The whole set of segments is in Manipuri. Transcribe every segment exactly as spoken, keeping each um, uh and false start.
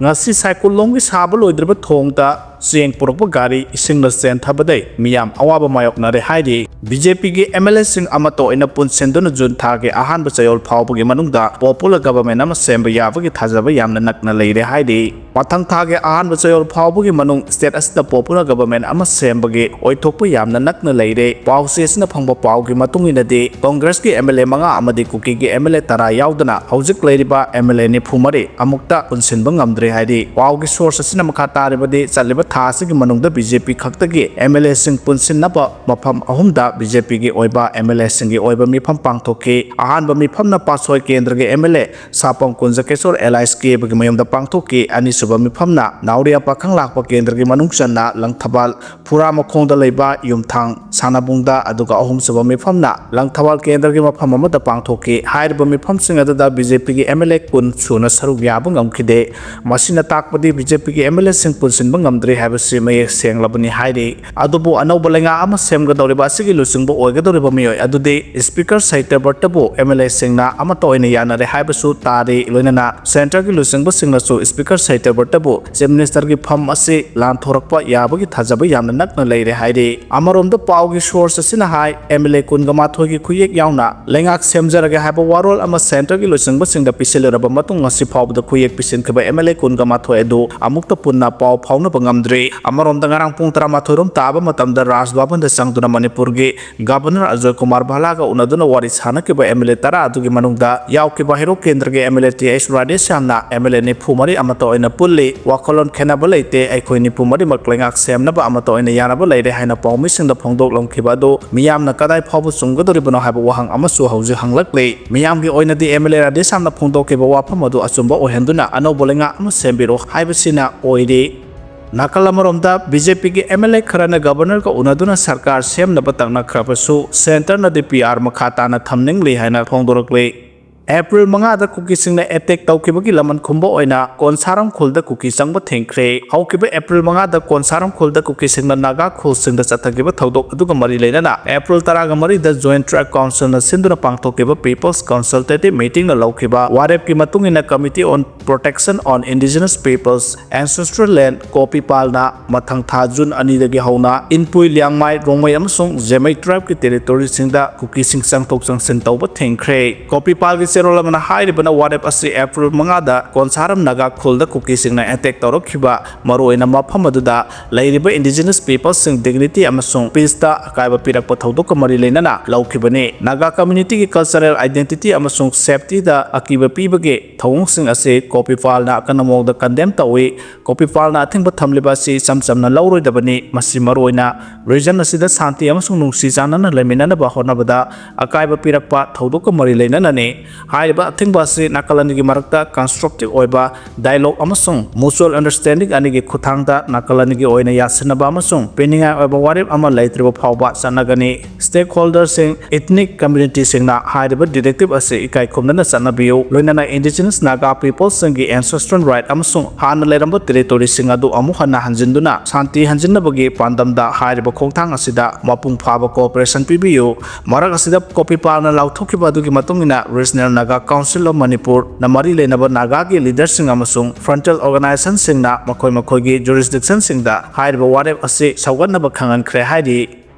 ꯉꯁꯤ ꯁꯥꯏꯀꯨꯜꯂꯣꯝꯒꯤ ꯁꯥꯕ ꯂꯣꯏꯗ꯭ꯔꯤꯕ ꯊꯣꯡꯗ ꯆꯦꯡ ꯄꯨꯔꯛꯄ ꯒꯥꯔꯤ ꯏꯁꯤꯡꯅ ꯆꯦꯟꯊꯕꯗꯩ ꯃꯤꯌꯥꯝ ꯑꯋꯥꯕ ꯃꯥꯌꯣꯛꯅꯔꯦ ꯍꯥꯏꯔꯤ꯫ ꯕꯤ ꯖꯦ ꯄꯤꯒꯤ ꯑꯦꯝ ꯑꯦꯜ ꯑꯦꯁꯤꯡ ꯑꯃꯠꯇ ꯑꯣꯏꯅ ꯄꯨꯟꯁꯤꯟꯗꯨꯅ ꯖꯨꯟ ꯊꯥꯒꯤ ꯑꯍꯥꯟꯕ ꯆꯌꯣꯜ ꯐꯥꯎꯕꯒꯤ ꯃꯅꯨꯡꯗ popular government ꯑꯃ ꯁꯦꯝꯕ ꯌꯥꯕꯒꯤ ꯊꯥꯖꯕ ꯌꯥꯝꯅ ꯅꯛꯅ ꯂꯩꯔꯦ ꯍꯥꯏꯔꯤ꯫ ꯃꯊꯪ ꯊꯥꯒꯤ ꯑꯍꯥꯟꯕ ꯆꯌꯣꯜ ꯐꯥꯎꯕꯒꯤ ꯃꯅꯨꯡ state ꯑꯁꯤꯗ popular government ꯑꯃ ꯁꯦꯝꯕꯒꯤ ꯑꯣꯏꯊꯣꯛꯄ ꯌꯥꯝꯅ ꯅꯛꯅ ꯂꯩꯔꯦ꯫ ꯄꯥꯎꯆꯦ ꯑꯁꯤꯅ ꯐꯪꯕ ꯄꯥꯎꯒꯤ ꯃꯇꯨꯡ ꯏꯟꯅꯗꯤ, ꯀꯣꯡꯒ꯭ꯔꯦꯁꯀꯤ ꯑꯦꯝ ꯑꯦꯜ ꯑꯦ ꯃꯉꯥ ꯑꯃꯗꯤ ꯀꯨꯀꯤꯒꯤ ꯑꯦꯝ ꯑꯦꯜ ꯑꯦ ꯇꯔꯥ ꯌꯥꯎꯗꯅ ꯍꯧꯖꯤꯛ ꯂꯩꯔꯤꯕ ꯑꯦꯝ ꯑꯦꯜ ꯑꯦ ꯅꯤꯐꯨ ꯃꯔꯤ ꯑꯃꯨꯛꯇ ꯄꯨꯟꯁꯤꯟꯕ ꯉꯝꯗ꯭ꯔꯦ ꯍꯥꯏꯔꯤ꯫ ꯄꯥꯎꯒꯤ source ꯑꯁꯤꯅ ꯃꯈꯥ ꯇꯥꯔꯤꯕꯗꯤ, ꯆꯠꯂꯤꯕ ꯊꯥ ꯑꯁꯤꯒꯤ ꯃꯅꯨꯡꯗ ꯕꯤ ꯖꯦ ꯄꯤ ꯈꯛꯇꯒꯤ ꯑꯦꯝ ꯑꯦꯜ ꯑꯦꯁꯤꯡ ꯄꯨꯟꯁꯤꯟꯅꯕ ꯃꯐꯝ ꯑꯍꯨꯝꯗ ꯕꯤ ꯖꯦ ꯄꯤꯒꯤ ꯑꯣꯏꯕ ꯑꯦꯝ ꯑꯦꯜ ꯑꯦꯁꯤꯡꯒꯤ ꯑꯣꯏꯕ ꯃꯤꯐꯝ ꯄꯥꯡꯊꯣꯛꯈꯤ꯫ ꯑꯍꯥꯟꯕ ꯃꯤꯐꯝꯅ ꯄꯥꯠꯁꯣꯏ ꯀꯦꯟꯗ꯭ꯔꯒꯤ ꯑꯦꯝ ꯑꯦꯜ ꯑꯦ ꯁꯥꯄꯝ ꯀꯨꯟꯖꯀꯦꯁꯣꯔ ꯑꯦꯂꯥꯏꯁ ꯀꯦꯕꯒꯤ ꯃꯌꯨꯝꯗ ꯄꯥꯡꯊꯣꯛꯈꯤ꯫ ꯑꯅꯤꯁꯨꯕ ꯃꯤꯐꯝꯅ ꯅꯥꯎꯔꯤꯌꯥ ꯄꯥꯈꯪ ꯂꯥꯛꯄ ꯀꯦꯟꯗ꯭ꯔꯒꯤ ꯃꯅꯨꯡ ꯆꯟꯅ ꯂꯪꯊꯕꯥꯜ ꯐꯨꯔꯥ ꯃꯈꯣꯡꯗ ꯂꯩꯕ ꯌꯨꯝꯊꯥꯡ ꯁꯥꯟꯅꯕꯨꯡꯗ, ꯑꯗꯨꯒ ꯑꯍꯨꯝꯁꯨꯕ ꯃꯤꯐꯝꯅ ꯂꯪꯊꯕꯥꯜ ꯀꯦꯟꯗ꯭ꯔꯒꯤ ꯃꯐꯝ ꯑꯃꯗ ꯄꯥꯡꯊꯣꯛꯈꯤ꯫ ꯍꯥꯏꯔꯤꯕ ꯃꯤꯐꯝꯁꯤꯡ ꯑꯗꯨꯗ ꯕꯤ ꯖꯦ ꯄꯤꯒꯤ ꯑꯦꯝ ꯑꯦꯜ ꯑꯦ ꯀꯨꯟ ꯁꯨꯅ ꯁꯔꯨꯛ ꯌꯥꯕ ꯉꯝꯈꯤꯗꯦ꯫ ꯃꯁꯤꯅ ꯇꯥꯛꯄꯗꯤ ꯕꯤ ꯖꯦ ꯄꯤꯒꯤ ꯑꯦꯝ ꯑꯦꯜ ꯑꯦꯁꯤꯡ ꯄꯨꯟꯁꯤꯟꯕ ꯉꯝꯗ꯭ꯔꯤ ꯍꯥꯏꯕꯁꯤ ꯃꯌꯦꯛ ꯁꯦꯡꯂꯕꯅꯤ ꯍꯥꯏꯔꯤ꯫ ꯑꯗꯨꯕꯨ ꯑꯅꯧꯕ ꯂꯩꯉꯥꯛ ꯑꯃ ꯁꯦꯝꯒꯗꯧꯔꯤꯕ ꯑꯁꯤꯒꯤ ꯂꯨꯆꯤꯡꯕ ꯑꯣꯏꯒꯗꯧꯔꯤꯕ ꯃꯤꯑꯣꯏ ꯑꯗꯨꯗꯤ Speaker ꯁꯇ꯭ꯌꯕ꯭ꯔꯇꯕꯨ ꯑꯦꯝ ꯑꯦꯜ ꯑꯦꯁꯤꯡꯅ ꯑꯃꯠꯇ ꯑꯣꯏꯅ ꯌꯥꯅꯔꯦ ꯍꯥꯏꯕꯁꯨ ꯇꯥꯔꯤ꯫ ꯂꯣꯏꯅꯅ centreꯒꯤ ꯂꯨꯆꯤꯡꯕꯁꯤꯡꯅꯁꯨ Speaker ꯁꯇ꯭ꯌꯕ꯭ꯔꯇꯕꯨ Chief Ministerꯒꯤ ꯐꯝ ꯑꯁꯤ ꯂꯥꯟꯊꯣꯔꯛꯄ ꯌꯥꯕꯒꯤ ꯊꯥꯖꯕ ꯌꯥꯝꯅ ꯅꯛꯅ ꯂꯩꯔꯦ ꯍꯥꯏꯔꯤ꯫ ꯑꯃꯔꯣꯝꯗ ꯄꯥꯎꯒꯤ source ꯑꯁꯤꯅ ꯍꯥꯏ, ꯑꯦꯝ ꯑꯦꯜ ꯑꯦ ꯀꯨꯟꯒ ꯃꯥꯊꯣꯏꯒꯤ ꯈꯨꯌꯦꯛ ꯌꯥꯎꯅ ꯂꯩꯉꯥꯛ ꯁꯦꯝꯖꯔꯒꯦ ꯍꯥꯏꯕ ꯋꯥꯔꯣꯜ ꯑꯃ centreꯒꯤ ꯂꯨꯆꯤꯡꯕꯁꯤꯡꯗ ꯄꯤꯁꯤꯜꯂꯨꯔꯕ ꯃꯇꯨꯡ ꯉꯁꯤ ꯐꯥꯎꯕꯗ ꯈꯨꯌꯦꯛ ꯄꯤꯁꯤꯟꯈꯤꯕ ꯑꯦꯝ ꯑꯦꯜ ꯑꯦ ꯀꯨꯟꯒ ꯃꯥꯊꯣꯏ ꯑꯗꯨ ꯑꯃꯨꯛꯇ ꯄꯨꯟꯅ ꯄꯥꯎ ꯐꯥꯎꯅꯕ ꯉꯝꯗ꯭ꯔꯤ꯫ ꯑꯃꯔꯣꯝꯗ ꯉꯔꯥꯡ ꯄꯨꯡ ꯇꯔꯥꯃꯥꯊꯣꯏ ꯔꯣꯝ ꯇꯥꯕ ꯃꯇꯝꯗ ꯔꯥꯖ ꯚꯕꯟꯗ ꯆꯪꯗꯨꯅ ꯃꯅꯤꯄꯨꯔꯒꯤ Governor ꯑꯖꯣꯏ ꯀꯨꯃꯥꯔ ꯚꯜꯂꯥꯒ ꯎꯅꯗꯨꯅ ꯋꯥꯔꯤ ꯁꯥꯅꯈꯤꯕ ꯑꯦꯝ ꯑꯦꯜ ꯑꯦ ꯇꯔꯥ ꯑꯗꯨꯒꯤ ꯃꯅꯨꯡꯗ ꯌꯥꯎꯈꯤꯕ ꯍꯩꯔꯣꯛ ꯀꯦꯟꯗ꯭ꯔꯒꯤ M L A T H ꯔꯥꯙꯦꯁ꯭ꯌꯥꯝꯅ ꯑꯦꯝ ꯑꯦꯜ ꯑꯦ ꯅꯤꯐꯨ ꯃꯔꯤ ꯑꯃꯠꯇ ꯑꯣꯏꯅ ꯄꯨꯜꯂꯤ꯫ ꯋꯥꯈꯜꯂꯣꯟ ꯈꯦꯠꯅꯕ ꯂꯩꯇꯦ꯫ ꯑꯩꯈꯣꯏ ꯅꯤꯐꯨ ꯃꯔꯤꯃꯛ ꯂꯩꯉꯥꯛ ꯁꯦꯝꯅꯕ ꯑꯃꯠꯇ ꯑꯣꯏꯅ ꯌꯥꯅꯕ ꯂꯩꯔꯦ ꯍꯥꯏꯅ ꯄꯥꯎꯃꯤꯁꯤꯡꯗ ꯐꯣꯡꯗꯣꯛꯂꯝꯈꯤꯕ ꯑꯗꯨ ꯃꯤꯌꯥꯝꯅ ꯀꯗꯥꯏ ꯐꯥꯎꯕ ꯆꯨꯝꯒꯗꯧꯔꯤꯕꯅꯣ ꯍꯥꯏꯕ ꯋꯥꯍꯪ ꯑꯃꯁꯨ ꯍꯧꯖꯤꯛ ꯍꯪꯂꯛꯂꯤ꯫ ꯃꯤꯌꯥꯝꯒꯤ ꯑꯣꯏꯅꯗꯤ ꯑꯦꯝ ꯑꯦꯜ ꯑꯦ ꯔꯥꯙꯦꯁ꯭ꯌꯥꯝꯅ ꯐꯣꯡꯗꯣꯛꯈꯤꯕ ꯋꯥꯐꯝ ꯑꯗꯨ ꯑꯆꯨꯝꯕ ꯑꯣꯏꯍꯟꯗꯨꯅ ꯑꯅꯧꯕ ꯂꯩꯉꯥꯛ ꯑꯃ ꯁꯦꯝꯕꯤꯔꯣ ꯍꯥꯏꯕꯁꯤꯅ ꯑꯣꯏꯔꯤ꯫ ꯅꯥꯀꯜ ꯑꯃꯔꯣꯝꯗ ꯕꯤ ꯖꯦ ꯄꯤꯒꯤ ꯑꯦꯝ ꯑꯦꯜ ꯑꯦ ꯈꯔꯅ Governorꯒ ꯎꯅꯗꯨꯅ ꯁꯔꯀꯥꯔ ꯁꯦꯝꯅꯕ ꯇꯛꯅꯈ꯭ꯔꯕꯁꯨ centreꯅꯗꯤ ꯄꯤ ꯑꯥꯔ ꯃꯈꯥ ꯇꯥꯅ ꯊꯝꯅꯤꯡꯂꯤ ꯍꯥꯏꯅ ꯐꯣꯡꯗꯣꯔꯛꯂꯤ꯫ ꯑꯦꯄ꯭ꯔꯤꯜ ꯃꯉꯥꯗ ꯀꯨꯀꯤꯁꯤꯡꯅ ꯑꯦꯇꯦꯛ ꯇꯧꯈꯤꯕꯒꯤ ꯂꯃꯟ ꯈꯨꯝꯕ ꯑꯣꯏꯅ ꯀꯣꯟꯁꯥꯔꯝ ꯈꯨꯜꯗ ꯀꯨꯀꯤ ꯆꯪꯕ ꯊꯤꯡꯈ꯭ꯔꯦ꯫ ꯍꯧꯈꯤꯕ ꯑꯦꯄ꯭ꯔꯤꯜ ꯃꯉꯥꯗ ꯀꯣꯟꯁꯥꯔꯝ ꯈꯨꯜꯗ ꯀꯨꯀꯤꯁꯤꯡꯅ ꯅꯥꯒꯥ ꯈꯨꯜꯁꯤꯡꯗ ꯆꯠꯊꯈꯤꯕ ꯊꯧꯗꯣꯛ ꯑꯗꯨꯒ ꯃꯔꯤ ꯂꯩꯅꯅ ꯑꯦꯄ꯭ꯔꯤꯜ ꯇꯔꯥꯒ ꯃꯔꯤꯗ Joint Tribe Councilꯅ ꯁꯤꯟꯗꯨꯅ ꯄꯥꯡꯊꯣꯛꯈꯤꯕ People's Consultative Meetingꯅ ꯂꯧꯈꯤꯕ ꯋꯥꯔꯦꯞꯀꯤ ꯃꯇꯨꯡ ꯏꯟꯅ Committee on Protection on Indigenous Peoples Ancestral Land, ꯀꯣꯄꯤꯄꯥꯜꯅ ꯃꯊꯪ ꯊꯥ ꯖꯨꯟ ꯑꯅꯤꯗꯒꯤ ꯍꯧꯅ ꯏꯟꯄꯨꯏ, ꯂꯤꯌꯥꯡꯃꯥꯏ, ꯔꯣꯡꯃꯩ ꯑꯃꯁꯨꯡ ꯖꯦꯃꯩ tribeꯀꯤ territoryꯁꯤꯡꯗ ꯀꯨꯀꯤꯁꯤꯡ ꯆꯪꯊꯣꯛ ꯆꯪꯁꯤꯟ ꯇꯧꯕ ꯊꯤꯡꯈ꯭ꯔꯦ꯫ ꯀꯣꯄꯤꯄꯥꯜꯒꯤ ꯆꯦꯔꯣꯜ ꯑꯃꯅ ꯍꯥꯏꯔꯤꯕꯅ ꯋꯥꯔꯦꯞ ꯑꯁꯤ ꯑꯦꯄ꯭ꯔꯤꯜ ꯃꯉꯥꯗ ꯀꯣꯟꯁꯥꯔꯝ ꯅꯥꯒꯥ ꯈꯨꯜꯗ ꯀꯨꯀꯤꯁꯤꯡꯅ ꯑꯦꯇꯦꯛ ꯇꯧꯔꯛꯈꯤꯕ ꯃꯔꯨꯑꯣꯏꯅ ꯃꯐꯝ ꯑꯗꯨꯗ ꯂꯩꯔꯤꯕ indigenous peopleꯁꯤꯡ dignity ꯑꯃꯁꯨꯡ peaceꯇ ꯑꯀꯥꯏꯕ ꯄꯤꯔꯛꯄ ꯊꯧꯗꯣꯛꯀ ꯃꯔꯤ ꯂꯩꯅꯅ ꯂꯧꯈꯤꯕꯅꯤ꯫ ꯅꯥꯒꯥ communityꯒꯤ cultural identity ꯑꯃꯁꯨꯡ safetyꯗ ꯑꯀꯤꯕ ꯄꯤꯕꯒꯤ ꯊꯧꯑꯣꯡꯁꯤꯡ ꯑꯁꯤ ꯀꯣꯄꯤꯄꯥꯜꯅ ꯑꯀꯟꯕ ꯃꯑꯣꯡꯗ condemn ꯇꯧꯏ꯫ ꯀꯣꯄꯤꯄꯥꯜꯅ ꯑꯊꯤꯡꯕ ꯊꯝꯂꯤꯕ ꯑꯁꯤ ꯏꯆꯝ ꯆꯝꯅ ꯂꯧꯔꯣꯏꯗꯕꯅꯤ꯫ ꯃꯁꯤ ꯃꯔꯨꯑꯣꯏꯅ region ꯑꯁꯤꯗ ꯁꯥꯟꯇꯤ ꯑꯃꯁꯨꯡ ꯅꯨꯡꯁꯤ ꯆꯥꯟꯅꯅ ꯂꯩꯃꯤꯟꯅꯅꯕ ꯍꯣꯠꯅꯕꯗ ꯑꯀꯥꯏꯕ ꯄꯤꯔꯛꯄ ꯊꯧꯗꯣꯛꯀ ꯃꯔꯤ ꯂꯩꯅꯅꯅꯤ꯫ ꯍꯥꯏꯔꯤꯕ ꯑꯊꯤꯡꯕ ꯑꯁꯤ ꯅꯥꯀꯜ ꯑꯅꯤꯒꯤ ꯃꯔꯛꯇ constructive ꯑꯣꯏꯕ dialogue ꯑꯃꯁꯨꯡ mutual understanding ꯑꯅꯤꯒꯤ ꯈꯨꯠꯊꯥꯡꯗ ꯅꯥꯀꯜ ꯑꯅꯤꯒꯤ ꯑꯣꯏꯅ ꯌꯥꯁꯤꯟꯅꯕ ꯑꯃꯁꯨꯡ ꯄꯤꯅꯤꯡꯉꯥꯏ ꯑꯣꯏꯕ ꯋꯥꯔꯦꯞ ꯑꯃ ꯂꯩꯇ꯭ꯔꯤꯕ ꯐꯥꯎꯕ ꯆꯠꯅꯒꯅꯤ꯫ Stakeholderꯁꯤꯡ, ethnic communityꯁꯤꯡꯅ ꯍꯥꯏꯔꯤꯕ directive ꯑꯁꯤ ꯏꯀꯥꯏ ꯈꯨꯝꯅꯅ ꯆꯠꯅꯕꯤꯌꯨ, ꯂꯣꯏꯅꯅ indigenous Naga peopleꯁꯤꯡꯒꯤ ancestral right ꯑꯃꯁꯨꯡ ꯍꯥꯟꯅ ꯂꯩꯔꯝꯕ territoryꯁꯤꯡ ꯑꯗꯨ ꯑꯃꯨꯛ ꯍꯟꯅ ꯍꯟꯖꯤꯟꯗꯨꯅ ꯁꯥꯟꯇꯤ ꯍꯟꯖꯤꯟꯅꯕꯒꯤ ꯄꯥꯟꯗꯝꯗ ꯍꯥꯏꯔꯤꯕ ꯈꯣꯡꯊꯥꯡ ꯑꯁꯤꯗ ꯃꯄꯨꯡ ꯐꯥꯕ cooperation ꯄꯤꯕꯤꯌꯨ꯫ ꯃꯔꯛ ꯑꯁꯤꯗ ꯀꯣꯄꯤꯄꯥꯜꯅ ꯂꯥꯎꯊꯣꯛꯈꯤꯕ ꯑꯗꯨꯒꯤ ꯃꯇꯨꯡ ꯏꯟꯅ Regional Naga Council of Manipurꯅ ꯃꯔꯤ ꯂꯩꯅꯕ ꯅꯥꯒꯥꯒꯤ leaderꯁꯤꯡ ꯑꯃꯁꯨꯡ frontal organizationꯁꯤꯡꯅ ꯃꯈꯣꯏ ꯃꯈꯣꯏꯒꯤ jurisdictionꯁꯤꯡꯗ ꯍꯥꯏꯔꯤꯕ ꯋꯥꯔꯦꯞ ꯑꯁꯤ ꯁꯧꯒꯠꯅꯕ ꯈꯪꯍꯟꯈ꯭ꯔꯦ ꯍꯥꯏꯔꯤ꯫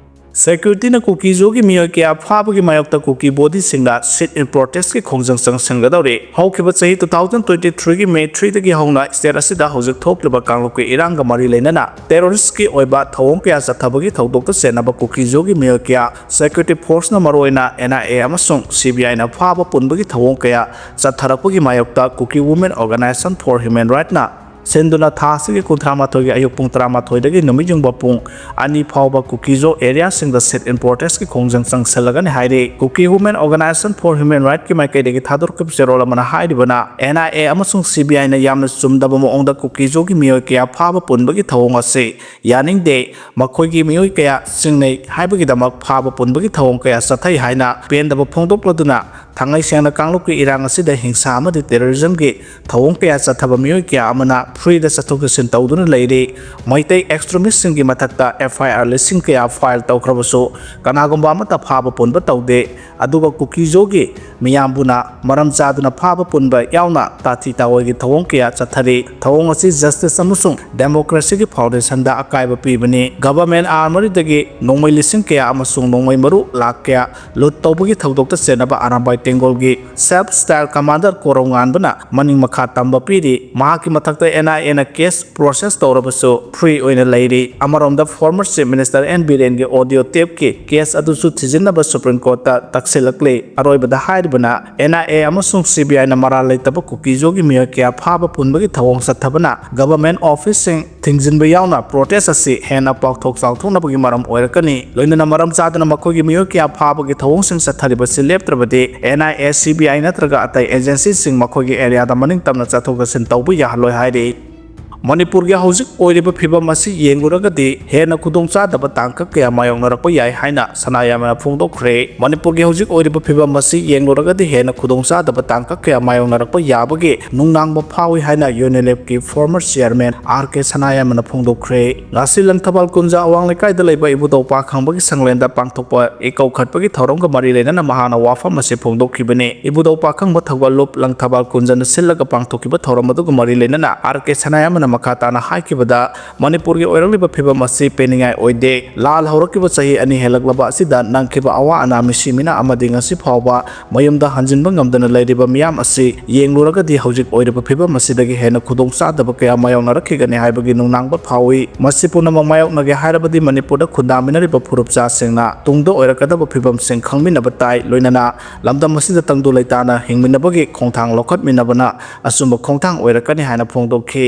Securityꯅ ꯀꯨꯀꯤꯖꯣꯒꯤ ꯃꯤꯑꯣꯏ ꯀꯌꯥ ꯐꯥꯕꯒꯤ ꯃꯥꯌꯣꯛꯇ ꯀꯨꯀꯤ ꯕꯣꯗꯤꯁꯤꯡꯅ sit-in protestꯀꯤ ꯈꯣꯡꯖꯪ ꯆꯪꯁꯤꯟꯒꯗꯧꯔꯤ꯫ ꯍꯧꯈꯤꯕ ꯆꯍꯤ two thousand twenty threeꯒꯤ May threeꯗꯒꯤ ꯍꯧꯅ state ꯑꯁꯤꯗ ꯍꯧꯖꯤꯛ ꯊꯣꯛꯂꯤꯕ ꯀꯥꯡꯂꯨꯞꯀꯤ ꯏꯔꯥꯡꯒ ꯃꯔꯤ ꯂꯩꯅꯅ terroristꯀꯤ ꯑꯣꯏꯕ ꯊꯧꯑꯣꯡ ꯀꯌꯥ ꯆꯠꯊꯕꯒꯤ ꯊꯧꯗꯣꯛꯇ ꯆꯦꯟꯅꯕ ꯀꯨꯀꯤꯖꯣꯒꯤ ꯃꯤꯑꯣꯏ ꯀꯌꯥ security forceꯅ ꯃꯔꯨꯑꯣꯏꯅ N I A ꯑꯃꯁꯨꯡ C B Iꯅ ꯐꯥꯕ ꯄꯨꯟꯕꯒꯤ ꯊꯧꯑꯣꯡ ꯀꯌꯥ ꯆꯠꯊꯔꯛꯄꯒꯤ ꯃꯥꯌꯣꯛꯇ Kuki Women Organization for Human Rightsꯅ ꯁꯤꯟꯗꯨꯅ ꯊꯥ ꯑꯁꯤꯒꯤ ꯀꯨꯟꯊ꯭ꯔꯥ ꯃꯥꯊꯣꯏꯒꯤ ꯑꯌꯨꯛ ꯄꯨꯡ ꯇꯔꯥꯃꯥꯊꯣꯏꯗꯒꯤ ꯅꯨꯃꯤꯠ ꯌꯨꯡꯕ ꯄꯨꯡ ꯑꯅꯤ ꯐꯥꯎꯕ ꯀꯨꯀꯤꯖꯣ areaꯁꯤꯡꯗ sit-in protestꯀꯤ ꯈꯣꯡꯖꯪ ꯆꯪꯁꯤꯜꯂꯒꯅꯤ ꯍꯥꯏꯔꯤ꯫ Kuki Women Organization for Human Rightsꯀꯤ ꯃꯥꯏꯀꯩꯗꯒꯤ ꯊꯥꯗꯣꯔꯛꯈꯤꯕ ꯆꯦꯔꯣꯜ ꯑꯃꯅ ꯍꯥꯏꯔꯤꯕꯅ N I A ꯑꯃꯁꯨꯡ C B Iꯅ ꯌꯥꯝꯅ ꯆꯨꯝꯗꯕ ꯃꯑꯣꯡꯗ ꯀꯨꯀꯤꯖꯣꯒꯤ ꯃꯤꯑꯣꯏ ꯀꯌꯥ ꯐꯥꯕ ꯄꯨꯟꯕꯒꯤ ꯊꯧꯑꯣꯡ ꯑꯁꯤ ꯌꯥꯅꯤꯡꯗꯦ꯫ ꯃꯈꯣꯏꯒꯤ ꯃꯤꯑꯣꯏ ꯀꯌꯥ ꯆꯤꯡꯅꯩ ꯍꯥꯏꯕꯒꯤꯗꯃꯛ ꯐꯥꯕ ꯄꯨꯟꯕꯒꯤ ꯊꯧꯑꯣꯡ ꯀꯌꯥ ꯆꯠꯊꯩ ꯍꯥꯏꯅ ꯄꯦꯟꯗꯕ ꯐꯣꯡꯗꯣꯛꯂꯗꯨꯅ ꯊꯥꯡꯉꯩ ꯁꯦꯡꯅ ꯀꯥꯡꯂꯨꯞꯀꯤ ꯏꯔꯥꯡ ꯑꯁꯤꯗ ꯍꯤꯡꯁꯥ ꯑꯃꯗꯤ terrorism ꯒꯤ ꯊꯧꯑꯣꯡ ꯀꯌꯥ ꯆꯠꯊꯕ ꯃꯤꯑꯣꯏ ꯀꯌꯥ ꯑꯃꯅ free ꯗ ꯆꯠꯊꯣꯛ ꯆꯠꯁꯤꯟ ꯇꯧꯗꯨꯅ ꯂꯩꯔꯤ꯫ ꯃꯩꯇꯩ extremist ꯁꯤꯡꯒꯤ ꯃꯊꯛꯇ F I R ꯂꯤꯁꯤꯡ ꯀꯌꯥ file ꯇꯧꯈ꯭ꯔꯕꯁꯨ ꯀꯅꯥꯒꯨꯝꯕ ꯑꯃꯠꯇ ꯐꯥꯕ ꯄꯨꯟꯕ ꯇꯧꯗꯦ꯫ ꯑꯗꯨꯒ ꯀꯨꯀꯤꯖꯣꯒꯤ ꯃꯤꯌꯥꯝꯕꯨꯅ ꯃꯔꯝ ꯆꯥꯗꯅ ꯐꯥꯕ ꯄꯨꯟꯕ ꯌꯥꯎꯅ ꯇꯥꯊꯤ ꯇꯥꯑꯣꯏꯒꯤ ꯊꯧꯑꯣꯡ ꯀꯌꯥ ꯆꯠꯊꯔꯤ꯫ ꯊꯧꯑꯣꯡ ꯑꯁꯤ justice ꯑꯃꯁꯨꯡ democracy ꯒꯤ foundation ꯗ ꯑꯀꯥꯏꯕ ꯄꯤꯕꯅꯤ꯫ Government armoury ꯗꯒꯤ ꯅꯣꯡꯃꯩ ꯂꯤꯁꯤꯡ ꯀꯌꯥ ꯑꯃꯁꯨꯡ ꯅꯣꯡꯃꯩ ꯃꯔꯨ ꯂꯥꯈ ꯀꯌꯥ loot ꯇꯧꯕꯒꯤ ꯊꯧꯗꯣꯛꯇ ꯆꯦꯟꯅꯕ ꯑꯔꯥꯝꯕꯥꯏ ꯇꯦꯡꯒꯣꯜꯒꯤ self style commander ꯀꯣꯔꯧꯉꯥꯟꯕꯅ ꯃꯅꯤꯡ ꯃꯈꯥ ꯇꯝꯕ ꯄꯤꯔꯤ꯫ ꯃꯍꯥꯛꯀꯤ ꯃꯊꯛꯇ N I A ꯅ case process ꯇꯧꯔꯕꯁꯨ free ꯑꯣꯏꯅ ꯂꯩꯔꯤ꯫ ꯑꯃꯔꯣꯝꯗ former Chief Minister N ꯕꯤꯔꯦꯟꯒꯤ audio tape ꯀꯤ case ꯑꯗꯨꯁꯨ ꯊꯤꯖꯤꯟꯅꯕ Supreme Court ꯇ ꯇꯛꯁꯤꯜꯂꯛꯂꯤ꯫ ꯑꯔꯣꯏꯕꯗ ꯍꯥꯏꯔꯤꯕꯅ N I A ꯑꯃꯁꯨꯡ C B I ꯅ ꯃꯔꯥꯜ ꯂꯩꯇꯕ ꯀꯨꯀꯤꯖꯣꯒꯤ ꯃꯤꯑꯣꯏ ꯀꯌꯥ ꯐꯥꯕ ꯄꯨꯟꯕꯒꯤ ꯊꯧꯑꯣꯡ ꯆꯠꯊꯕꯅ government office ꯁꯤꯡ ꯊꯤꯡꯖꯤꯟꯕ ꯌꯥꯎꯅ protest ꯑꯁꯤ ꯍꯦꯟꯅ ꯄꯥꯛꯊꯣꯛ ꯆꯥꯎꯊꯣꯛꯅꯕꯒꯤ ꯃꯔꯝ ꯑꯣꯏꯔꯛꯀꯅꯤ꯫ ꯂꯣꯏꯅꯅ ꯃꯔꯝ ꯆꯥꯗꯅ ꯃꯈꯣꯏꯒꯤ ꯃꯤꯑꯣꯏ ꯀꯌꯥ ꯐꯥꯕꯒꯤ ꯊꯧꯑꯣꯡꯁꯤꯡ ꯆꯠꯊꯔꯤꯕꯁꯤ ꯂꯦꯞꯇ꯭ꯔꯕꯗꯤ N I A, C B I ꯅꯠꯇ꯭ꯔꯒ ꯑꯇꯩ agency ꯁꯤꯡ ꯃꯈꯣꯏꯒꯤ area ꯗ ꯃꯅꯤꯡ ꯇꯝꯅ ꯆꯠꯊꯣꯛ ꯆꯠꯁꯤꯟ ꯇꯧꯕ ꯌꯥꯍꯜꯂꯣꯏ ꯍꯥꯏꯔꯤ꯫ ꯃꯅꯤꯄꯨꯔꯒꯤ ꯍꯧꯖꯤꯛ ꯑꯣꯏꯔꯤꯕ ꯐꯤꯕꯝ ꯑꯁꯤ ꯌꯦꯡꯂꯨꯔꯒꯗꯤ ꯍꯦꯟꯅ ꯈꯨꯗꯣꯡꯆꯥꯗꯕ ꯇꯥꯡꯀꯛ ꯀꯌꯥ ꯃꯥꯌꯣꯛꯅꯔꯛꯄ ꯌꯥꯏ ꯍꯥꯏꯅ ꯁꯅꯥꯌꯥꯏꯃꯅ ꯐꯣꯡꯗꯣꯛꯈ꯭ꯔꯦ꯫ ꯃꯅꯤꯄꯨꯔꯒꯤ ꯍꯧꯖꯤꯛ ꯑꯣꯏꯔꯤꯕ ꯐꯤꯕꯝ ꯑꯁꯤ ꯌꯦꯡꯂꯨꯔꯒꯗꯤ ꯍꯦꯟꯅ ꯈꯨꯗꯣꯡꯆꯥꯗꯕ ꯇꯥꯡꯀꯛ ꯀꯌꯥ ꯃꯥꯌꯣꯛꯅꯔꯛꯄ ꯌꯥꯕꯒꯤ ꯅꯨꯡꯅꯥꯡꯕ ꯐꯥꯎꯏ ꯍꯥꯏꯅ UNLF ꯀꯤ former chairman R K ꯁꯅꯥꯌꯥꯏꯃꯅ ꯐꯣꯡꯗꯣꯛꯈ꯭ꯔꯦ꯫ ꯉꯁꯤ ꯂꯪꯊꯕꯥꯜ ꯀꯨꯟꯖ ꯑꯋꯥꯡ ꯂꯩꯀꯥꯏꯗ ꯂꯩꯕ ꯏꯕꯨꯙꯧ ꯄꯥꯈꯪꯕꯒꯤ ꯁꯪꯂꯦꯟꯗ ꯄꯥꯡꯊꯣꯛꯄ ꯏꯀꯧ ꯈꯠꯄꯒꯤ ꯊꯧꯔꯝꯒ ꯃꯔꯤ ꯂꯩꯅꯅ ꯃꯍꯥꯛꯅ ꯋꯥꯐꯝ ꯑꯁꯤ ꯐꯣꯡꯗꯣꯛꯈꯤꯕꯅꯤ꯫ ꯏꯕꯨꯙꯧ ꯄꯥꯈꯪꯕ ꯊꯧꯒꯜꯂꯨꯞ ꯂꯪꯊꯕꯥꯜ ꯀꯨꯟꯖꯅ ꯁꯤꯜꯂꯒ ꯄꯥꯡꯊꯣꯛꯈꯤꯕ ꯊꯧꯔꯝ ꯑꯗꯨꯒ ꯃꯔꯤ ꯂꯩꯅꯅ R K ꯁꯅꯥꯌꯥꯏꯃꯅ ꯃꯈꯥ ꯇꯥꯅ ꯍꯥꯏꯈꯤꯕꯗ, ꯃꯅꯤꯄꯨꯔꯒꯤ ꯑꯣꯏꯔꯛꯂꯤꯕ ꯐꯤꯕꯝ ꯑꯁꯤ ꯄꯦꯟꯅꯤꯡꯉꯥꯏ ꯑꯣꯏꯗꯦ꯫ ꯂꯥꯜ ꯍꯧꯔꯛꯈꯤꯕ ꯆꯍꯤ ꯑꯅꯤ ꯍꯦꯜꯂꯛꯂꯕ ꯑꯁꯤꯗ ꯅꯪꯈꯤꯕ ꯑꯋꯥ ꯑꯅꯥ, ꯃꯤꯁꯤ ꯃꯤꯅꯥ ꯑꯃꯗꯤ ꯉꯁꯤ ꯐꯥꯎꯕ ꯃꯌꯨꯝꯗ ꯍꯟꯖꯤꯟꯕ ꯉꯝꯗꯅ ꯂꯩꯔꯤꯕ ꯃꯤꯌꯥꯝ ꯑꯁꯤ ꯌꯦꯡꯂꯨꯔꯒꯗꯤ ꯍꯧꯖꯤꯛ ꯑꯣꯏꯔꯤꯕ ꯐꯤꯕꯝ ꯑꯁꯤꯗꯒꯤ ꯍꯦꯟꯅ ꯈꯨꯗꯣꯡꯆꯥꯗꯕ ꯀꯌꯥ ꯃꯥꯌꯣꯛꯅꯔꯛꯈꯤꯒꯅꯤ ꯍꯥꯏꯕꯒꯤ ꯅꯨꯡꯅꯥꯡꯕ ꯐꯥꯎꯏ꯫ ꯃꯁꯤ ꯄꯨꯝꯅꯃꯛ ꯃꯥꯌꯣꯛꯅꯒꯦ ꯍꯥꯏꯔꯕꯗꯤ ꯃꯅꯤꯄꯨꯔꯗ ꯈꯨꯟꯗꯥꯃꯤꯟꯅꯔꯤꯕ ꯐꯨꯔꯨꯞꯆꯥꯁꯤꯡꯅ ꯇꯨꯡꯗ ꯑꯣꯏꯔꯛꯀꯗꯕ ꯐꯤꯕꯝꯁꯤꯡ ꯈꯪꯃꯤꯟꯅꯕ ꯇꯥꯏ꯫ ꯂꯣꯏꯅꯅ ꯂꯝꯗꯝ ꯑꯁꯤꯗ ꯇꯪꯗꯨ ꯂꯩꯇꯥꯅ ꯍꯤꯡꯃꯤꯟꯅꯕꯒꯤ ꯈꯣꯡꯊꯥꯡ ꯂꯧꯈꯠꯃꯤꯟꯅꯕꯅ ꯑꯆꯨꯝꯕ ꯈꯣꯡꯊꯥꯡ ꯑꯣꯏꯔꯛꯀꯅꯤ ꯍꯥꯏꯅ ꯐꯣꯡꯗꯣꯛꯈꯤ꯫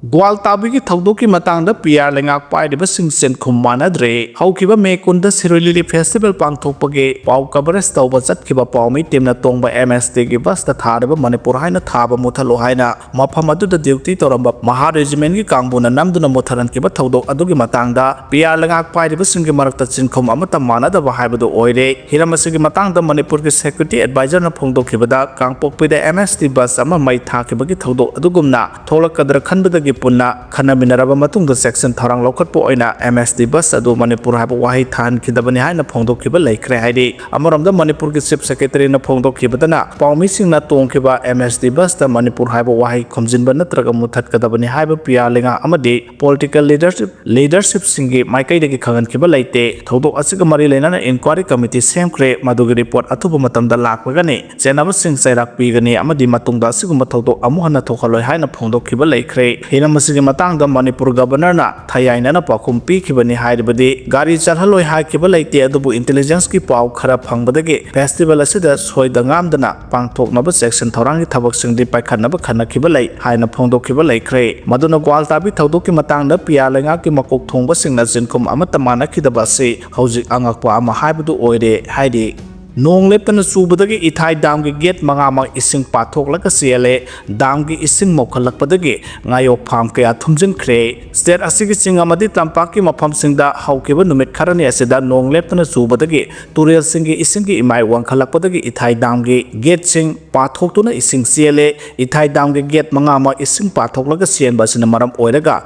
ꯒ꯭ꯋꯥꯜ ꯇꯥꯕꯤꯒꯤ ꯊꯧꯗꯣꯛꯀꯤ ꯃꯇꯥꯡꯗ ꯄꯤ ꯑꯥꯔ ꯂꯩꯉꯥꯛ ꯄꯥꯏꯔꯤꯕꯁꯤꯡ ꯁꯤꯟꯈꯨꯝ ꯃꯥꯟꯅꯗ꯭ꯔꯦ꯫ ꯍꯧꯈꯤꯕ ꯃꯦ ꯀꯨꯟꯗ ꯁꯤꯔꯣꯏ ꯂꯤꯂꯤ ꯐꯦꯁꯇꯤꯚꯦꯜ ꯄꯥꯡꯊꯣꯛꯄꯒꯤ ꯄꯥꯎ ꯀꯚꯔꯦꯖ ꯇꯧꯕ ꯆꯠꯈꯤꯕ ꯄꯥꯎꯃꯤ ꯇꯤꯝꯅ ꯇꯣꯡꯕ ꯑꯦꯝ ꯑꯦꯁ ꯇꯤꯒꯤ ꯕꯁꯇ ꯊꯥꯔꯤꯕ ꯃꯅꯤꯄꯨꯔ ꯍꯥꯏꯅ ꯊꯥꯕ ꯃꯨꯊꯠꯂꯣ ꯍꯥꯏꯅ ꯃꯐꯝ ꯑꯗꯨꯗ ꯗ꯭ꯌꯨꯇꯤ ꯇꯧꯔꯝꯕ ꯃꯍꯥ ꯔꯦꯖꯤꯃꯦꯟꯒꯤ ꯀꯥꯡꯕꯨꯅ ꯅꯝꯗꯨꯅ ꯃꯨꯊꯠꯍꯟꯈꯤꯕ ꯊꯧꯗꯣꯛ ꯑꯗꯨꯒꯤ ꯃꯇꯥꯡꯗ ꯄꯤ ꯑꯥꯔ ꯂꯩꯉꯥꯛ ꯄꯥꯏꯔꯤꯕꯁꯤꯡꯒꯤ ꯃꯔꯛꯇ ꯁꯤꯟꯈꯨꯝ ꯑꯃꯠꯇ ꯃꯥꯟꯅꯗꯕ ꯍꯥꯏꯕꯗꯨ ꯑꯣꯏꯔꯦ꯫ ꯍꯤꯔꯝ ꯑꯁꯤꯒꯤ ꯃꯇꯥꯡꯗ ꯃꯅꯤꯄꯨꯔꯒꯤ ꯁꯦꯀ꯭ꯌꯨꯔꯤꯇꯤ ꯑꯦꯗꯚꯥꯏꯖꯔꯅ ꯐꯣꯡꯗꯣꯛꯈꯤꯕꯗ, ꯀꯥꯡꯄꯣꯛꯄꯤꯗ ꯑꯦꯝ ꯑꯦꯁ ꯇꯤ ꯕꯁ ꯑꯃ ꯃꯩ ꯊꯥꯈꯤꯕꯒꯤ ꯊꯧꯗꯣꯛ ꯑꯗꯨꯒꯨꯝꯅ ꯊꯣꯛꯂꯛꯀꯗ꯭ꯔꯥ ꯈꯟꯕꯗꯒꯤ ꯄꯨꯟꯅ ꯈꯟꯅꯃꯤꯟꯅꯔꯕ ꯃꯇꯨꯡꯗ ꯆꯦꯛꯁꯤꯟ ꯊꯧꯔꯥꯡ ꯂꯧꯈꯠꯄ ꯑꯣꯏꯅ ꯑꯦꯝ ꯑꯦꯁ ꯇꯤ ꯕꯁ ꯑꯗꯨ ꯃꯅꯤꯄꯨꯔ ꯍꯥꯏꯕ ꯋꯥꯍꯩ ꯊꯥꯍꯟꯈꯤꯗꯕꯅꯤ ꯍꯥꯏꯅ ꯐꯣꯡꯗꯣꯛꯈꯤꯕ ꯂꯩꯈ꯭ꯔꯦ ꯍꯥꯏꯔꯤ꯫ ꯑꯃꯔꯣꯝꯗ ꯃꯅꯤꯄꯨꯔꯒꯤ ꯆꯤꯐ ꯁꯦꯀ꯭ꯔꯦꯇꯔꯤꯅ ꯐꯣꯡꯗꯣꯛꯈꯤꯕꯗꯅ, ꯄꯥꯎꯃꯤꯁꯤꯡꯅ ꯇꯣꯡꯈꯤꯕ ꯑꯦꯝ ꯑꯦꯁ ꯇꯤ ꯕꯁꯇ ꯃꯅꯤꯄꯨꯔ ꯍꯥꯏꯕ ꯋꯥꯍꯩ ꯈꯣꯝꯖꯤꯟꯕ ꯅꯠꯇ꯭ꯔꯒ ꯃꯨꯊꯠꯀꯗꯕꯅꯤ ꯍꯥꯏꯕ ꯄꯤ ꯑꯥꯔ ꯂꯩꯉꯥꯛ ꯑꯃꯗꯤ ꯄꯣꯂꯤꯇꯤꯀꯦꯜ ꯂꯤꯗꯔꯁꯤꯞ ꯂꯤꯗꯔꯁꯤꯞꯁꯤꯡꯒꯤ ꯃꯥꯏꯀꯩꯗꯒꯤ ꯈꯪꯍꯟꯈꯤꯕ ꯂꯩꯇꯦ꯫ ꯊꯧꯗꯣꯛ ꯑꯁꯤꯒ ꯃꯔꯤ ꯂꯩꯅꯅ ꯏꯟꯀ꯭ꯋꯥꯔꯤ ꯀꯃꯤꯇꯤ ꯁꯦꯝꯈ꯭ꯔꯦ꯫ ꯃꯗꯨꯒꯤ ꯔꯤꯄꯣꯔꯠ ꯑꯊꯨꯕ ꯃꯇꯝꯗ ꯂꯥꯛꯂꯒꯅꯤ꯫ ꯆꯦꯟꯅꯕꯁꯤꯡ ꯆꯩꯔꯥꯛ ꯄꯤꯒꯅꯤ ꯑꯃꯗꯤ ꯃꯇꯨꯡꯗ ꯑꯁꯤꯒꯨꯝꯕ ꯊꯧꯗꯣꯛ ꯑꯃꯨꯛ ꯍꯟꯅ ꯊꯣꯛꯍꯜꯂꯣꯏ ꯍꯥꯏꯅ ꯐꯣꯡꯗꯣꯛꯈꯤꯕ ꯂꯩꯈ꯭ꯔꯦ꯫ ꯍꯤꯔꯝ ꯑꯁꯤꯒꯤ ꯃꯇꯥꯡꯗ ꯃꯅꯤꯄꯨꯔ ꯒꯕꯔꯅꯔꯅ ꯊꯌꯥꯏꯅꯅ ꯄꯥꯎꯈꯨꯝ ꯄꯤꯈꯤꯕꯅꯤ ꯍꯥꯏꯔꯕꯗꯤ, ꯒꯥꯔꯤ ꯆꯠꯍꯜꯂꯣꯏ ꯍꯥꯏꯈꯤꯕ ꯂꯩꯇꯦ, ꯑꯗꯨꯕꯨ ꯏꯟꯇꯦꯂꯤꯖꯦꯟꯁꯀꯤ ꯄꯥꯎ ꯈꯔ ꯐꯪꯕꯗꯒꯤ ꯐꯦꯁꯇꯤꯚꯦꯜ ꯑꯁꯤꯗ ꯁꯣꯏꯗ ꯉꯥꯝꯗꯅ ꯄꯥꯡꯊꯣꯛꯅꯕ ꯆꯦꯛꯁꯤꯟ ꯊꯧꯔꯥꯡꯒꯤ ꯊꯕꯛꯁꯤꯡꯗꯤ ꯄꯥꯏꯈꯠꯅꯕ ꯈꯟꯅꯈꯤꯕ ꯂꯩ ꯍꯥꯏꯅ ꯐꯣꯡꯗꯣꯛꯈꯤꯕ ꯂꯩꯈ꯭ꯔꯦ꯫ ꯃꯗꯨꯅ ꯒ꯭ꯋꯥꯜ ꯇꯥꯕꯤ ꯊꯧꯗꯣꯛꯀꯤ ꯃꯇꯥꯡꯗ ꯄꯤ ꯑꯥꯔ ꯂꯩꯉꯥꯛꯀꯤ ꯃꯀꯣꯛ ꯊꯣꯡꯕꯁꯤꯡꯅ ꯁꯤꯟꯈꯨꯝ ꯑꯃꯠꯇ ꯃꯥꯟꯅꯈꯤꯗꯕ ꯑꯁꯤ ꯍꯧꯖꯤꯛ ꯑꯉꯛꯄ ꯑꯃ ꯍꯥꯏꯕꯗꯨ ꯑꯣꯏꯔꯦ ꯍꯥꯏꯔꯤ꯫ ꯅꯣꯡ ꯂꯦꯞꯇꯅ ꯆꯨꯕꯗꯒꯤ ꯏꯊꯥꯏ ꯗꯥꯝꯒꯤ ꯒꯦꯠ ꯃꯉꯥꯃꯛ ꯏꯁꯤꯡ ꯄꯥꯊꯣꯛꯂꯒ ꯆꯦꯜꯂꯦ꯫ ꯗꯥꯝꯒꯤ ꯏꯁꯤꯡ ꯃꯧꯈꯠꯂꯛꯄꯗꯒꯤ ꯉꯥꯌꯣꯛꯐꯝ ꯀꯌꯥ ꯊꯨꯝꯖꯤꯟꯈ꯭ꯔꯦ꯫ ꯁ꯭ꯇꯦꯠ ꯑꯁꯤꯒꯤ ꯆꯤꯡ ꯑꯃꯗꯤ ꯇꯝꯄꯥꯛꯀꯤ ꯃꯐꯝꯁꯤꯡꯗ ꯍꯧꯈꯤꯕ ꯅꯨꯃꯤꯠ ꯈꯔꯅꯤ ꯑꯁꯤꯗ ꯅꯣꯡ ꯂꯦꯞꯇꯅ ꯆꯨꯕꯗꯒꯤ ꯇꯨꯔꯦꯜꯁꯤꯡꯒꯤ ꯏꯁꯤꯡꯒꯤ ꯏꯃꯥꯏ ꯋꯥꯡꯈꯠꯂꯛꯄꯗꯒꯤ ꯏꯊꯥꯏ ꯗꯥꯝꯒꯤ ꯒꯦꯠꯁꯤꯡ ꯄꯥꯊꯣꯛꯇꯨꯅ ꯏꯁꯤꯡ ꯆꯦꯜꯂꯦ꯫ ꯏꯊꯥꯏ ꯗꯥꯝꯒꯤ ꯒꯦꯠ ꯃꯉꯥꯃꯛ ꯏꯁꯤꯡ ꯄꯥꯊꯣꯛꯂꯒ ꯆꯦꯟꯕ ꯑꯁꯤꯅ ꯃꯔꯝ ꯑꯣꯏꯔꯒ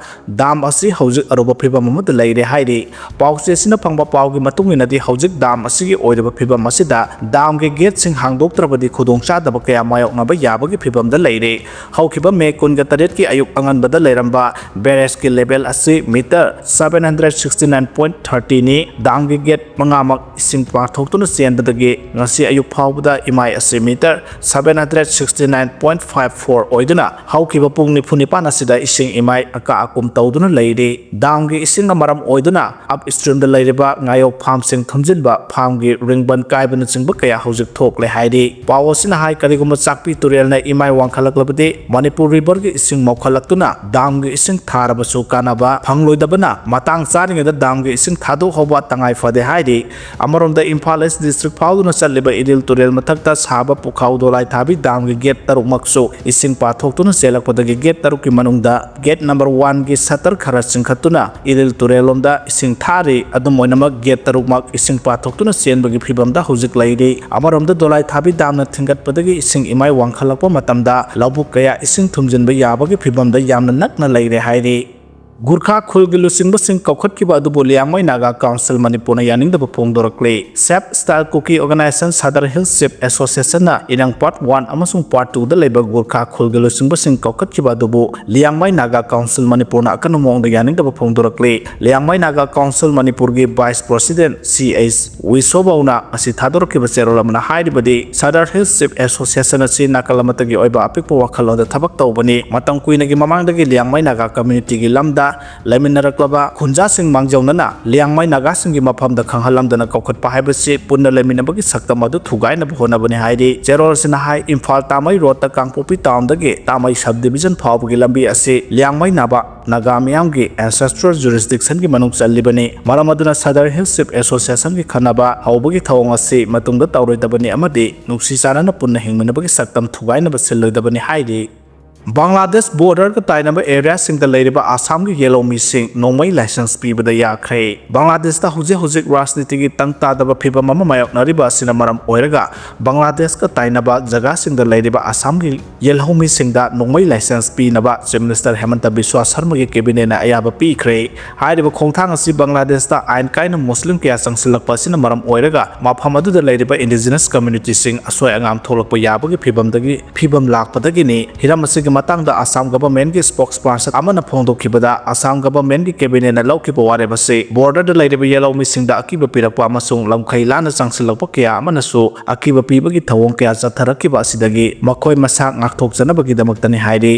ꯗꯥꯝ ꯑꯁꯤ ꯍꯧꯖꯤꯛ ꯑꯔꯨꯕ ꯐꯤꯕꯝ ꯑꯃꯗ ꯂꯩꯔꯦ ꯍꯥꯏꯔꯤ꯫ ꯄꯥꯎꯆꯦꯁꯤꯅ ꯐꯪꯕ ꯄꯥꯎꯒꯤ ꯃꯇꯨꯡ ꯏꯟꯅꯗꯤ, ꯍꯧꯖꯤꯛ ꯗꯥꯝ ꯑꯁꯤꯒꯤ ꯑꯣꯏꯔꯤꯕ ꯐꯤꯕꯝ ꯑꯁꯤꯗ ꯗꯥꯝꯒꯤ ꯒꯦꯠꯁꯤꯡ ꯍꯥꯡꯗꯣꯛꯇ꯭ꯔꯕꯗꯤ ꯈꯨꯗꯣꯡꯆꯥꯗꯕ ꯀꯌꯥ ꯃꯥꯌꯣꯛꯅꯕ ꯌꯥꯕꯒꯤ ꯐꯤꯕꯝꯗ ꯂꯩꯔꯦ꯫ ꯍꯧꯈꯤꯕ ꯃꯦ ꯀꯨꯟꯒ ꯇꯔꯦꯠꯀꯤ ꯑꯌꯨꯛ ꯑꯉꯟꯕꯗ ꯂꯩꯔꯝꯕ ꯕꯦꯔꯦꯖꯀꯤ ꯂꯦꯚꯦꯜ ꯑꯁꯤ metre seven hundred sixty nine point thirty ꯅꯤ꯫ ꯗꯥꯝꯒꯤ ꯒꯦꯠ ꯃꯉꯥꯃꯛ ꯏꯁꯤꯡ ꯄꯥꯊꯣꯛꯇꯨꯅ ꯆꯦꯟꯕꯗꯒꯤ ꯉꯁꯤ ꯑꯌꯨꯛ ꯐꯥꯎꯕꯗ ꯏꯃꯥꯏ ꯑꯁꯤ metre seven hundred sixty nine point five four ꯑꯣꯏꯗꯨꯅ ꯍꯧꯈꯤꯕ ꯄꯨꯡ ꯅꯤꯐꯨ ꯅꯤꯄꯥꯟ ꯑꯁꯤꯗ ꯏꯁꯤꯡ ꯏꯃꯥꯏ ꯑꯀꯥ ꯑꯀꯨꯝ ꯇꯧꯗꯨꯅ ꯂꯩꯔꯤ꯫ ꯗꯥꯝꯒꯤ ꯏꯁꯤꯡꯅ ꯃꯔꯝ ꯑꯣꯏꯗꯨꯅ ꯑꯞ ꯁ꯭ꯇ꯭ꯔꯤꯝꯗ ꯂꯩꯔꯤꯕ ꯉꯥꯌꯣꯛ ꯐꯥꯝꯁꯤꯡ ꯊꯨꯝꯖꯤꯟꯕ, ꯐꯥꯝꯒꯤ ꯔꯤꯡꯕꯟ ꯀꯥꯏꯕꯅ ꯅꯆꯤꯡꯕ ꯀꯌꯥ ꯍꯧꯖꯤꯛ ꯊꯣꯛꯂꯦ ꯍꯥꯏꯔꯤ꯫ ꯄꯥꯎ ꯑꯁꯤꯅ ꯍꯥꯏ, ꯀꯔꯤꯒꯨꯝꯕ ꯆꯥꯛꯄꯤ ꯇꯨꯔꯦꯜꯅ ꯏꯃꯥꯏ ꯋꯥꯡꯈꯠꯂꯛꯂꯕꯗꯤ ꯃꯅꯤꯄꯨꯔ ꯔꯤꯚꯔꯒꯤ ꯏꯁꯤꯡ ꯃꯧꯈꯠꯂꯛꯇꯨꯅ ꯗꯥꯝꯒꯤ ꯏꯁꯤꯡ ꯊꯥꯔꯕꯁꯨ ꯀꯥꯟꯅꯕ ꯐꯪꯂꯣꯏꯗꯕꯅ ꯃꯇꯥꯡ ꯆꯥꯔꯤꯉꯩꯗ ꯗꯥꯝꯒꯤ ꯏꯁꯤꯡ ꯊꯥꯗꯣꯛꯍꯧꯕ ꯇꯉꯥꯏ ꯐꯗꯦ ꯍꯥꯏꯔꯤ꯫ ꯑꯃꯔꯣꯝꯗ ꯏꯝꯐꯥꯜ ꯏꯁ ꯗꯤꯁꯇ꯭ꯔꯤꯛ ꯐꯥꯎꯗꯨꯅ ꯆꯠꯂꯤꯕ ꯏꯔꯤꯜ ꯇꯨꯔꯦꯜ ꯃꯊꯛꯇ ꯁꯥꯕ ꯄꯨꯈꯥꯎ ꯗꯣꯂꯥꯏ ꯊꯥꯕꯤ ꯗꯥꯝꯒꯤ ꯒꯦꯠ ꯇꯔꯨꯛꯃꯛꯁꯨ ꯏꯁꯤꯡ ꯄꯥꯊꯣꯛꯇꯨꯅ ꯆꯦꯜꯂꯛꯄꯗꯒꯤ ꯒꯦꯠ ꯇꯔꯨꯛꯀꯤ ꯃꯅꯨꯡꯗ ꯒꯦꯠ ꯅꯝꯕꯔ ꯋꯥꯟꯒꯤ ꯁꯇꯔ ꯈꯔ ꯆꯤꯡꯈꯠꯇꯨꯅ ꯏꯔꯤꯜ ꯇꯨꯔꯦꯜꯂꯣꯝꯗ ꯏꯁꯤꯡ ꯊꯥꯔꯤ꯫ ꯑꯗꯨꯝ ꯑꯣꯏꯅꯃꯛ ꯒꯦꯠ ꯇꯔꯨꯛꯃꯛ ꯏꯁꯤꯡ ꯄꯥꯊꯣꯛꯇꯨꯅ ꯆꯦꯟꯕꯒꯤ ꯐꯤꯕꯝꯗ ꯍꯧꯖꯤꯛ ꯂꯩꯔꯤ꯫ ꯑꯃꯔꯣꯝꯗ ꯗꯣꯂꯥꯏ ꯊꯥꯕꯤ ꯗꯥꯝꯅ ꯊꯤꯡꯒꯠꯄꯗꯒꯤ ꯏꯁꯤꯡ ꯏꯃꯥꯏ ꯋꯥꯡꯈꯠꯂꯛꯄ ꯃꯇꯝꯗ ꯂꯧꯕꯨꯛ ꯀꯌꯥ ꯏꯁꯤꯡ ꯊꯨꯝꯖꯤꯟꯕ ꯌꯥꯕꯒꯤ ꯐꯤꯕꯝꯗ ꯌꯥꯝꯅ ꯅꯛꯅ ꯂꯩꯔꯦ ꯍꯥꯏꯔꯤ꯫ ꯒꯨꯔꯈꯥ ꯈꯨꯜꯒꯤ ꯂꯨꯆꯤꯡꯕꯁꯤꯡ ꯀꯧꯈꯠꯈꯤꯕ ꯑꯗꯨꯕꯨ ꯂꯤꯌꯥꯡꯃꯩ ꯅꯥꯒꯥ ꯀꯥꯎꯟꯁꯤꯜ ꯃꯅꯤꯄꯨꯔꯅ ꯌꯥꯅꯤꯡꯗꯕ ꯐꯣꯡꯗꯣꯔꯛꯂꯤ꯫ ꯁꯦꯞ ꯁ꯭ꯇꯥꯏꯜ ꯀꯨꯀꯤ ꯑꯣꯔꯒꯅꯥꯏꯖꯦꯁꯟ ꯁꯥꯗꯔ ꯍꯤꯜ ꯆꯤꯐ ꯑꯦꯁꯣꯁꯤꯌꯦꯁꯟꯅ ꯏꯔꯥꯡ ꯄꯥꯔꯠ ꯋꯥꯟ ꯑꯃꯁꯨꯡ ꯄꯥꯔꯠ ꯇꯨꯗ ꯂꯩꯕ ꯒꯨꯔꯈꯥ ꯈꯨꯜꯒꯤ ꯂꯨꯆꯤꯡꯕꯁꯤꯡ ꯀꯧꯈꯠꯈꯤꯕ ꯑꯗꯨꯕꯨ ꯂꯤꯌꯥꯡꯃꯩ ꯅꯥꯒꯥ ꯀꯥꯎꯟꯁꯤꯜ ꯃꯅꯤꯄꯨꯔꯅ ꯑꯀꯟꯕ ꯃꯑꯣꯡꯗ ꯌꯥꯅꯤꯡꯗꯕ ꯐꯣꯡꯗꯣꯔꯛꯂꯤ꯫ ꯂꯤꯌꯥꯡꯃꯩ ꯅꯥꯒꯥ ꯀꯥꯎꯟꯁꯤꯜ ꯃꯅꯤꯄꯨꯔꯒꯤ ꯚꯥꯏꯁ ꯄ꯭ꯔꯦꯁꯤꯗꯦꯟꯠ ꯁꯤ ꯑꯩꯆ ꯋꯤꯁꯣꯕꯧꯅ ꯉꯁꯤ ꯊꯥꯗꯣꯔꯛꯈꯤꯕ ꯆꯦꯔꯣꯜ ꯑꯃꯅ ꯍꯥꯏꯔꯤꯕꯗꯤ, ꯁꯥꯗꯔ ꯍꯤꯜ ꯆꯤꯐ ꯑꯦꯁꯣꯁꯤꯌꯦꯁꯟ ꯑꯁꯤ ꯅꯥꯀꯜ ꯑꯃꯠꯇꯒꯤ ꯑꯣꯏꯕ ꯑꯄꯤꯛꯄ ꯋꯥꯈꯜꯂꯣꯟꯗ ꯊꯕꯛ ꯇꯧꯕꯅꯤ꯫ ꯃꯇꯝ ꯀꯨꯏꯅꯒꯤ ꯃꯃꯥꯡꯗꯒꯤ ꯂꯤꯌꯥꯡꯃꯩ ꯅꯥꯒꯥ ꯀꯝꯃ꯭ꯌꯨꯅꯤꯇꯤꯒꯤ ꯂꯝꯗ ꯂꯩꯃꯤꯟꯅꯔꯛꯂꯕ ꯈꯨꯟꯖꯥꯁꯤꯡ ꯃꯥꯡꯖꯧꯅꯅ ꯂꯤꯌꯥꯡꯃꯩ ꯅꯥꯒꯥꯁꯤꯡꯒꯤ ꯃꯐꯝꯗ ꯈꯪꯍꯜꯂꯝꯗꯅ ꯀꯧꯈꯠꯄ ꯍꯥꯏꯕꯁꯤ ꯄꯨꯟꯅ ꯂꯩꯃꯤꯟꯅꯕꯒꯤ ꯁꯛꯇꯝ ꯑꯗꯨ ꯊꯨꯒꯥꯏꯅꯕ ꯍꯣꯠꯅꯕꯅꯤ ꯍꯥꯏꯔꯤ꯫ ꯆꯦꯔꯣꯜ ꯑꯁꯤꯅ ꯍꯥꯏ, ꯏꯝꯐꯥꯜ ꯇꯥꯃꯩ ꯔꯣꯗꯇ ꯀꯥꯡꯄꯣꯛꯄꯤ ꯇꯥꯎꯟꯗꯒꯤ ꯇꯥꯃꯩ ꯁꯕ ꯗꯤꯕꯤꯖꯟ ꯐꯥꯎꯕꯒꯤ ꯂꯝꯕꯤ ꯑꯁꯤ ꯂꯤꯌꯥꯡꯃꯩ ꯅꯥꯒꯥ ꯃꯤꯌꯥꯝꯒꯤ ꯑꯦꯟꯁꯦꯁꯇ꯭ꯔꯦꯜ ꯖꯨꯔꯤꯁꯗꯤꯛꯁꯟꯒꯤ ꯃꯅꯨꯡ ꯆꯜꯂꯤꯕꯅꯤ꯫ ꯃꯔꯝ ꯑꯗꯨꯅ ꯁꯥꯗꯔ ꯍꯤꯜ ꯆꯤꯐ ꯑꯦꯁꯣꯁꯤꯌꯦꯁꯟꯒꯤ ꯈꯟꯅꯕ ꯍꯧꯕꯒꯤ ꯊꯧꯑꯣꯡ ꯑꯁꯤ ꯃꯇꯨꯡꯗ ꯇꯧꯔꯣꯏꯗꯕꯅꯤ ꯑꯃꯗꯤ ꯅꯨꯡꯁꯤ ꯆꯥꯟꯅꯅ ꯄꯨꯟꯅ ꯍꯤꯡꯃꯤꯟꯅꯕꯒꯤ ꯁꯛꯇꯝ ꯊꯨꯒꯥꯏꯅꯕ ꯁꯤꯜꯂꯣꯏꯗꯕꯅꯤ ꯍꯥꯏꯔꯤ꯫ ꯕꯪꯒ꯭ꯂꯥꯗꯦꯁ ꯕꯣꯔꯗꯔꯒ ꯇꯥꯏꯅꯕ ꯑꯦꯔꯤꯌꯥꯁꯤꯡꯗ ꯂꯩꯔꯤꯕ ꯑꯁꯥꯝꯒꯤ ꯌꯦꯜꯍꯧꯃꯤꯁꯤꯡ ꯅꯣꯡꯃꯩ ꯂꯥꯏꯁꯦꯟꯁ ꯄꯤꯕꯗ ꯌꯥꯈ꯭ꯔꯦ꯫ ꯕꯪꯒ꯭ꯂꯥꯗꯦꯁꯇ ꯍꯧꯖꯤꯛ ꯍꯧꯖꯤꯛ ꯔꯥꯖꯅꯤꯇꯤꯒꯤ ꯇꯪ ꯇꯥꯗꯕ ꯐꯤꯕꯝ ꯑꯃ ꯃꯥꯌꯣꯛꯅꯔꯤꯕ ꯑꯁꯤꯅ ꯃꯔꯝ ꯑꯣꯏꯔꯒ ꯕꯪꯒ꯭ꯂꯥꯗꯦꯁꯀ ꯇꯥꯏꯅꯕ ꯖꯒꯥꯁꯤꯡꯗ ꯂꯩꯔꯤꯕ ꯑꯁꯥꯝꯒꯤ ꯌꯦꯜꯍꯧꯃꯤꯁꯤꯡꯗ ꯅꯣꯡꯃꯩ ꯂꯥꯏꯁꯦꯟꯁ ꯄꯤꯅꯕ ꯆꯤꯐ ꯃꯤꯅꯤꯁꯇꯔ ꯍꯦꯃꯟꯇ ꯕꯤꯁ꯭ꯋꯥ ꯁꯔꯃꯒꯤ ꯀꯦꯕꯤꯅꯦꯠꯅ ꯑꯌꯥꯕ ꯄꯤꯈ꯭ꯔꯦ꯫ ꯍꯥꯏꯔꯤꯕ ꯈꯣꯡꯊꯥꯡ ꯑꯁꯤ ꯕꯪꯒ꯭ꯂꯥꯗꯦꯁꯇ ꯑꯥꯏꯟ ꯀꯥꯏꯅ ꯃꯨꯁꯂꯤꯝ ꯀꯌꯥ ꯆꯪꯁꯤꯜꯂꯛꯄ ꯑꯁꯤꯅ ꯃꯔꯝ ꯑꯣꯏꯔꯒ ꯃꯐꯝ ꯑꯗꯨꯗ ꯂꯩꯔꯤꯕ ꯏꯟꯗꯤꯖꯤꯅꯁ ꯀꯝꯃ꯭ꯌꯨꯅꯤꯇꯤꯁꯤꯡ ꯑꯁꯣꯏ ꯑꯉꯥꯝ ꯊꯣꯛꯂꯛꯄ ꯌꯥꯕꯒꯤ ꯐꯤꯕꯝꯗꯒꯤ ꯐꯤꯕꯝ ꯂꯥꯛꯄꯗꯒꯤꯅꯤ꯫ ꯍꯤꯔꯝ ꯑꯁꯤꯒꯤ ꯃꯇꯥꯡꯗ ꯑꯁꯥꯝ ꯒꯚꯔꯟꯃꯦꯟꯠꯀꯤ ꯁ꯭ꯄꯣꯛꯁ ꯄꯔꯁꯟ ꯑꯃꯅ ꯐꯣꯡꯗꯣꯛꯈꯤꯕꯗ, ꯑꯁꯥꯝ ꯒꯚꯔꯟꯃꯦꯟꯠꯀꯤ ꯀꯦꯕꯤꯅꯦꯠꯅ ꯂꯧꯈꯤꯕ ꯋꯥꯔꯦꯞ ꯑꯁꯤ ꯕꯣꯔꯗꯔꯗ ꯂꯩꯔꯤꯕ ꯌꯦꯜꯍꯧꯃꯤꯁꯤꯡꯗ ꯑꯀꯤꯕ ꯄꯤꯔꯛꯄ ꯑꯃꯁꯨꯡ ꯂꯝꯈꯩ ꯂꯥꯟꯅ ꯆꯪꯁꯤꯜꯂꯛꯄ ꯀꯌꯥ ꯑꯃꯅꯁꯨ ꯑꯀꯤꯕ ꯄꯤꯕꯒꯤ ꯊꯧꯑꯣꯡ ꯀꯌꯥ ꯆꯠꯊꯔꯛꯈꯤꯕ ꯑꯁꯤꯗꯒꯤ ꯃꯈꯣꯏ ꯃꯁꯥ ꯉꯥꯛꯊꯣꯛꯆꯅꯕꯒꯤꯗꯃꯛꯇꯅꯤ ꯍꯥꯏꯔꯤ꯫